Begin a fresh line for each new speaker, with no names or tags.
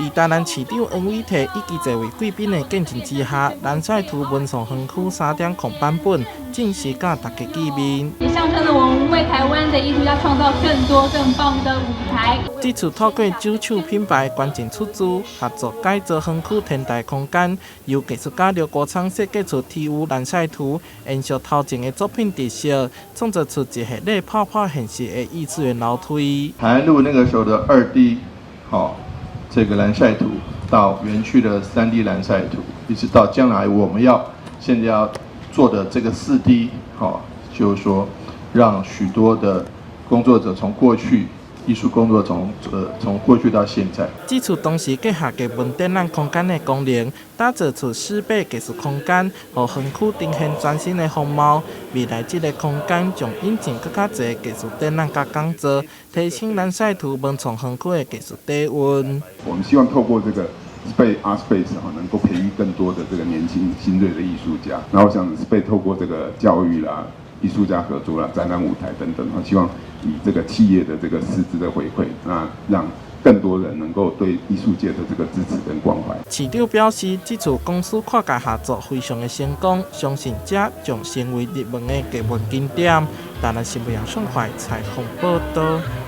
佇台南市長黃偉哲以及濟位貴賓的見證之下，藍曬圖文創園區3.0版本正式佮大家見面。
也象徵著我們為台灣的藝術家創造更多更棒的舞台。
這次透過酒廠品牌捐贈出資，合作改造園區天台空間，由藝術家劉國昌設計出體烏藍曬圖，延續頭前的作品特色，創造出一系列泡泡現實的異次元樓梯。
海岸路那個時候的2D，好，這個藍曬圖到園區的3D 藍曬圖，一直到將來我們要現在要做的這個4D，好，就是說讓許多的工作者從過去藝術工作從過去到現在。
這次同時結合藝文展覽空間的功能，打造出四倍藝術空間，予園區呈現全新的風貌。未來這個空間將引進閣較濟藝術展覽佮講座，提升藍曬圖文創園區的藝術底蘊。
我們希望透過這個 Space Art Space 哈，能夠培育更多的這個年輕新銳的藝術家。然後像 Space 透過這個教育啦、藝術家合作啦、展覽舞台等等，希望以這個企業的這個實質的回饋，那讓更多人能夠對藝術界的這個支持跟關懷。
市長表示，這次公司跨界合作非常的成功，相信這將成為熱門的藝文景點。台南新聞楊順懷採訪報導。